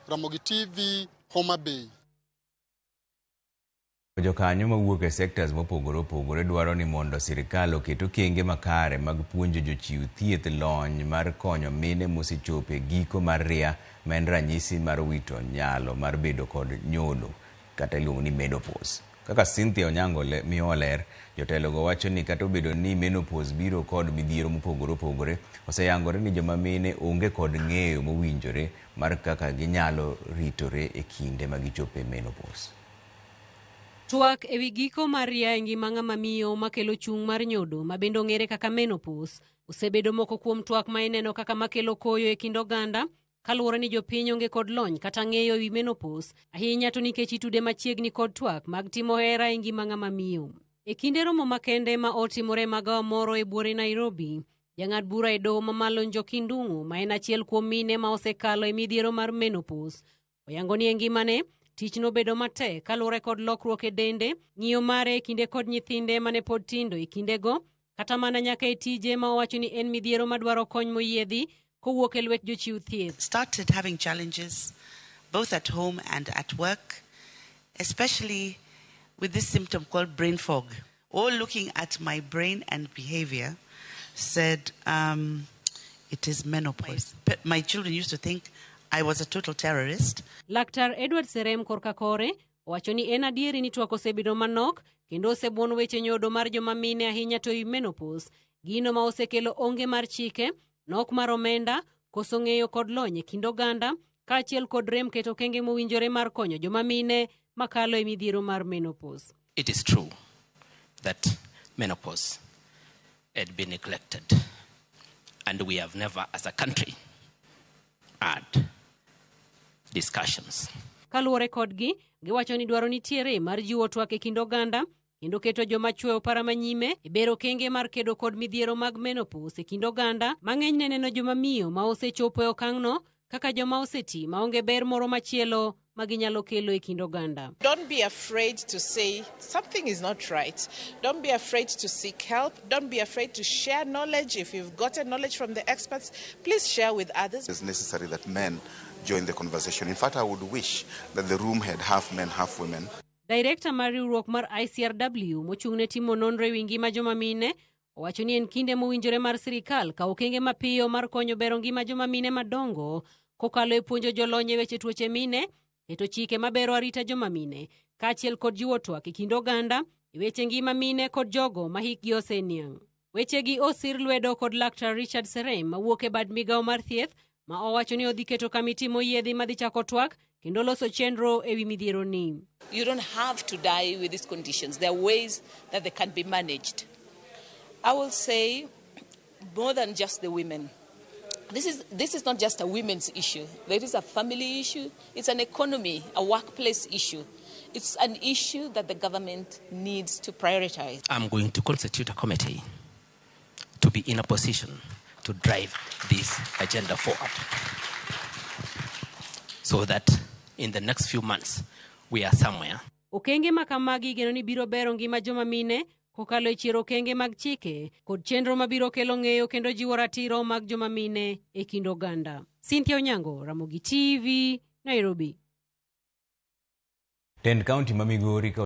Ramogi TV, Homa Bay. Jokanyo mawuok e sectors mopogore opogore dwaro ni mondo sirkal oket okenge makare mag puonjo jochiw thieth lony mar konyo mine mosechopo e giko mar ria, ma en ranyisi mar wito nyalo mar bedo kod nyodo kata iluongo ni menopause. Kaka Cynthia Onyango miyowa ler, jotelogo wacho ni kata obedo ni menopause biro kod midhiero mopogore opogore, oseyangore ni joma mine onge kod ng'eyo mowinjore mar kaka ginyalo ritore e kinde ma gichopo e menopause. Twak ewi giko mar ria e ngima ng'ama miyo makelo chung' mar nyodo, ma bende ong'ere kaka menopause, osebedo moko kuom twak ma ineno kaka makelo koyo e kind oganda, kaluwore ni jopiny onge kod lony kata ng'eyo ewi menopause, ahinya to nikech itude machiegni kod twak mag timo hera e ngima ng'ama miyo. E kinde romo makende ma otimore e magawa moro e buore Nairobi, jang'ad bura e doho mamalo Njoki Ndung'u, ma en achiel kuom mine ma osekalo e midhiero mar menopause, oyango ni e ngimane tich nobedo matek kaluwore kod lokruok e dende, ng'iyo mare e kinde kod nyithinde mane pod tindo e kindego, kata mana nyaka e tije ma owacho ni en midhiero madwaro kony moyiedhi kowuok e lwet jochiw thieth. Started having challenges both at home and at work, especially with this symptom called brain fog. All looking at my brain and behavior said it is menopause. But my children used to think I was a total terrorist. Laktar Edward Serem korka kore owacho ni en adieri ni twak osebedo manok kendo osebuon weche nyodo mar joma mine, ahinya to e menopause, gino ma osekelo onge mar chike, nok mar omenda, koso ng'eyo kod lony e kind oganda, kaachiel kod rem keto okenge mowinjore mar konyo joma mine makalo e midhiero mar menopause. It is true that menopause had been neglected, and we have never, as a country, had discussions. Kaluwore kodgi, giwacho ni dwaro nitiere mar jiwo twak e kind oganda kendo keto joma chwo e opara manyime e bero okenge mar kedo kod midhiero mag menopause e kind oganda mang'eny ne neno joma miyo ma osechopo e okang'no kaka joma oseti maonge ber moro machielo ma ginyalo kelo e kind oganda. Don't be afraid to say something is not right. Don't be afraid to seek help. Don't be afraid to share knowledge. If you've gotten knowledge from the experts, please share with others. It's necessary that men join the conversation. In fact, I would wish that the room had half men, half women. Director mar riwruok mar ICRW mochung' ne timo nonro ewi ngima joma mine owacho ni en kinde mowinjore mar sirikal kawo okenge mapiyo mar konyo bero ngima joma mine madongo kokalo e puonjo jolony e weche tuoche mine, keto chike mabero arita joma mine, kaachiel kod jiwo twak e kind oganda e weche ngima mine kod jogo ma hikgi oseniang'. Wechegi osir lwedo kod Laktar Richard Serem mawuok e bad migawo mar thieth, ma owacho ni odhi keto kamiti moyiedhi madhi chako twak kendo loso chenro ewi midhiero ni. You don't have to die with these conditions. There are ways that they can be managed. I will say more than just the women. This is not just a women's issue. There is a family issue. It's an economy, a workplace issue. It's an issue that the government needs to prioritize. I'm going to constitute a committee to be in a position to drive this agenda forward, so that in the next few months we are somewhere. Okenge ma kamagi igeno ni biro bero ngima joma mine kokalo e chiero okenge mag chike kod chenro mabiro kelo ng'eyo kendo jiwo ratiro mag joma mine e kind oganda. Cynthia Onyango, Ramogi TV, Nairobi. Tend kaunti ma Migori.